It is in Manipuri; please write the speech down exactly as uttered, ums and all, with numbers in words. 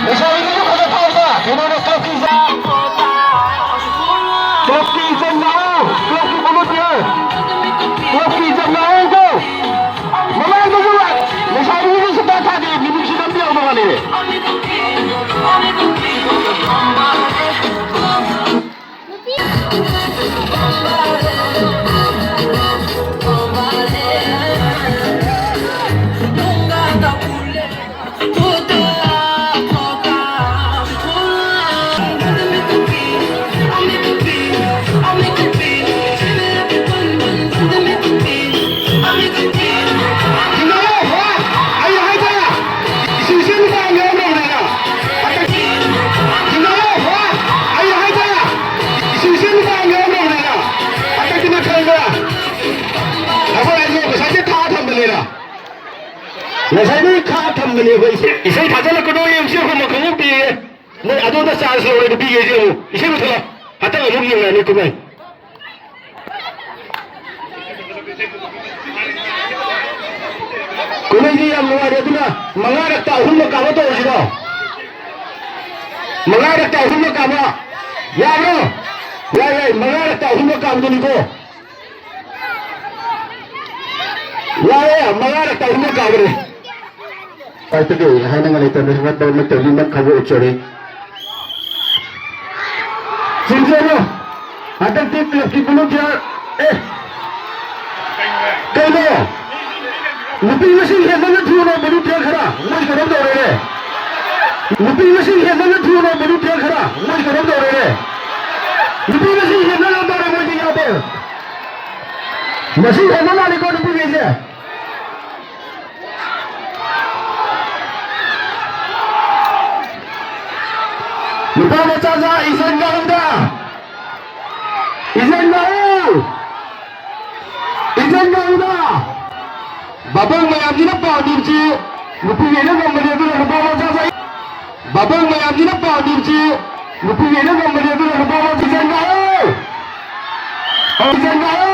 ꯂꯩꯁꯥꯕꯤꯗꯨꯁꯨ ꯈꯔ ꯊꯧꯕ, ꯀꯩꯅꯣꯅꯦ, ꯀ꯭ꯂꯕꯀꯤ ꯏꯖꯠ-, ꯀ꯭ꯂꯕꯀꯤ ꯏꯖꯠ ꯉꯥꯛꯎ, ꯀ꯭ꯂꯕꯀꯤ ꯚꯣꯂꯨꯟꯇꯤꯌꯔ, ꯀ꯭ꯂꯕꯀꯤ ꯏꯖꯠ ꯉꯥꯛꯎꯀꯣ꯫ ꯃꯃꯥꯡꯗꯁꯨ ꯂꯩꯁꯥꯕꯤꯗꯨꯁꯨ ꯁꯨꯡꯊꯥ ꯊꯥꯗꯦ, ꯃꯤꯅꯨꯡꯁꯤ ꯅꯝꯕꯤꯍꯧꯗ ꯋꯥꯅꯤ꯫ ꯍꯤꯡꯒꯠꯂꯣ, ꯍꯣ! ꯑꯩ ꯍꯥꯏꯗ꯭ꯔꯥ? ꯏꯁꯤꯡ ꯏꯆꯦꯜ ꯅꯨꯄꯥ ꯑꯃ ꯌꯥꯎꯔꯝꯗ꯭ꯔꯕꯅꯦꯅ꯫ ꯍꯟꯗꯛ-, ꯍꯤꯡꯒꯠꯂꯣ, ꯍꯣ! ꯑꯩ ꯍꯥꯏꯗ꯭ꯔꯥ? ꯏꯁꯤꯡ ꯏꯆꯦꯜ ꯅꯨꯄꯥ ꯑꯃ ꯌꯥꯎꯔꯝꯗ꯭ꯔꯕꯅꯦꯅ꯫ ꯍꯟꯗꯛꯇꯤ ꯅꯪ ꯈꯪꯕ꯭ꯔꯥ? ꯑꯩꯈꯣꯏ ꯑꯅꯤ ꯉꯁꯥꯏꯗꯩ ꯈꯥꯛꯑ ꯊꯝꯕꯅꯤꯅ꯫ ꯉꯁꯥꯏꯗꯩ ꯈꯥꯛꯑ ꯊꯝꯕꯅꯦ ꯑꯩꯈꯣꯏ ꯏꯁꯩ꯫ ꯏꯁꯩ ꯊꯥꯖꯤꯜꯂꯛꯀꯅꯣ, ꯌꯦꯡꯁꯤ, ꯑꯩꯈꯣꯏ ꯃꯈꯣꯡ ꯄꯤꯌꯦ꯫ ꯅꯣꯏ ꯑꯗꯣꯝꯗ ꯆꯥꯟꯁ ꯂꯧꯔꯦ, ꯅꯨꯄꯤꯈꯩꯁꯦ ꯑꯃꯨꯛ꯫ ꯏꯁꯩ ꯃꯨꯊꯠꯂꯣ꯫ ꯍꯟꯗꯛ ꯑꯃꯨꯛ ꯌꯦꯡꯅꯅꯤ ꯀꯨꯝꯍꯩ꯫ ꯀꯨꯝꯍꯩꯗꯤ ꯌꯥꯝ ꯅꯨꯡꯉꯥꯏꯔꯦ, ꯑꯗꯨꯅ ꯃꯉꯥꯔꯛꯇ ꯑꯍꯨꯝꯂꯛ ꯀꯥꯕ ꯇꯧꯔꯁꯤꯔꯣ? ꯃꯉꯥꯔꯛꯇ ꯑꯍꯨꯝꯂꯛ ꯀꯥꯕ ꯌꯥꯕ꯭ꯔꯣ? ꯌꯥꯏ, ꯌꯥꯏ, ꯃꯉꯥꯔꯛꯇ ꯑꯍꯨꯝꯂꯛ ꯀꯥꯕꯗꯨꯅꯤꯀꯣ꯫ ꯌꯥꯏꯌꯦ, ꯃꯉꯥꯔꯛꯇ ꯑꯍꯨꯝꯂꯛ ꯀꯥꯕꯅꯦ꯫ ꯄꯥꯏꯇꯒꯤ ꯍꯥꯏꯅꯤꯡꯉꯥꯏ ꯂꯩꯇꯅ ꯍꯤꯡꯒꯠꯄ ꯅꯠꯇꯕꯤ ꯅꯪ ꯈꯪꯕ ꯎꯠꯆꯔꯤ꯫ ꯆꯤꯡꯖꯦꯜꯂꯣ꯫ ꯍꯟꯗꯛꯇꯤ ꯀ꯭ꯂꯕꯀꯤ ꯚꯣꯂꯨꯟꯇꯤꯌꯔ, ꯑꯦ, ꯀꯩꯅꯣ? ꯅꯨꯄꯤ ꯃꯁꯤꯡ ꯍꯦꯟꯕꯅ ꯊꯤꯌꯨꯅꯣ ꯚꯣꯂꯨꯟꯇꯤꯌꯔ ꯈꯔ, ꯃꯣꯏ ꯀꯩꯅꯣꯝ ꯇꯧꯔꯦꯅꯦ꯫ ꯅꯨꯄꯤ ꯃꯁꯤꯡ ꯍꯦꯟꯕꯅ ꯊꯤꯌꯨꯅꯣ ꯚꯣꯂꯨꯟꯇꯤꯌꯔ ꯈꯔ, ꯃꯣꯏ ꯀꯩꯅꯣꯝ ꯇꯧꯔꯦꯅꯦ꯫ ꯅꯨꯄꯤ ꯃꯁꯤꯡ ꯍꯦꯟꯕꯅ ꯇꯧꯔꯦ, ꯃꯣꯏꯗꯤ ꯌꯥꯗꯦ꯫ ꯃꯁꯤꯡ ꯍꯦꯟꯕ ꯃꯥꯜꯂꯤꯀꯣ ꯅꯨꯄꯤꯈꯩꯁꯦ꯫ ꯅꯨꯄꯥ ꯃꯆꯥꯗ ꯏꯖꯠ ꯉꯥꯛꯎꯗ꯫ ꯏꯖꯠ ꯉꯥꯛꯎ꯫ ꯏꯖꯠ ꯉꯥꯛꯎꯗ꯫ ꯚꯥꯕꯣꯛ ꯃꯌꯥꯝꯁꯤꯅ ꯄꯥꯝꯃꯤꯕꯁꯤ ꯅꯨꯄꯤꯈꯩꯅ ꯉꯝꯕꯅꯤ, ꯑꯗꯨꯅ ꯅꯨꯄꯥ ꯃꯆꯥꯁꯨ ꯑꯩ-, ꯚꯥꯕꯣꯛ ꯃꯌꯥꯝꯁꯤꯅ ꯄꯥꯝꯃꯤꯕꯁꯤ ꯅꯨꯄꯤꯈꯩꯅ ꯉꯝꯕꯅꯤ, ꯑꯗꯨꯅ ꯅꯨꯄꯥ ꯃꯆꯥ ꯏꯖꯠ ꯉꯥꯛꯎ꯫ ꯏꯖꯠ ꯉꯥꯛꯎ꯫